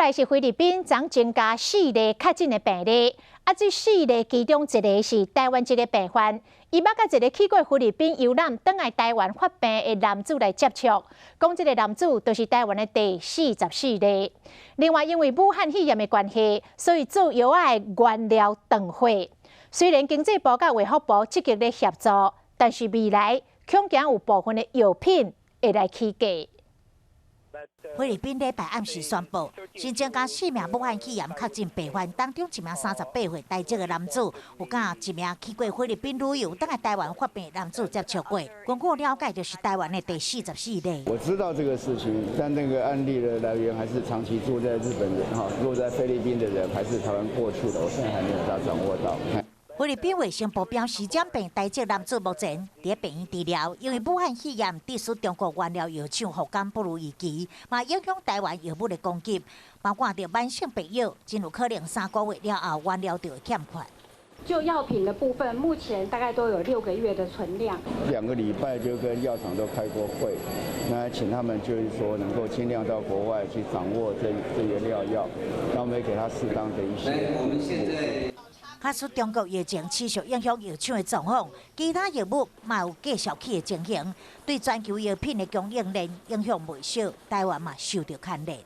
來是菲律賓昨增加四例確診的病例，啊，這四例其中一个是台灣籍的病患，伊捌佮一个去過菲律賓遊覽，轉來台灣發病的男子來接觸，講這个男子就是台灣的第44例。另外，因為武漢肺炎的關係，所以做藥仔的原料斷貨。雖然經濟部佮衛福部積極咧協助，但是未來恐驚有部分的藥品會來起價。菲律賓禮拜暗時宣布，新增加四名武漢肺炎確診病患，當中一名38歲台籍的男子，有佮一名去過菲律賓旅遊，轉來台灣發病的男子接觸過。根據了解，就是台灣的第44例。我知道這個事情，但那個案例的來源還是長期住在日本人哈，住在菲律賓的人，還是台灣過去的，我現在還沒有掌握到。菲律賓衛生部表示，染病台籍男子目前佇病院治療，因為武漢肺炎致使中國原料藥廠復工不如預期，嘛影響台灣藥物的供給，包括著慢性病藥，真有可能3個月了後原料就會欠缺。就藥品的部分，目前大概都有6個月的存量。2個禮拜就跟藥廠都開過會，那請他們就是說能夠盡量到國外去掌握這原料藥，那我們也給他適當的一些。我們現在。假使中國疫情持續影響藥廠的狀況，其他藥物嘛有繼續起的情形，對全球藥品的供應鏈影響袂小，台灣嘛受著牽連。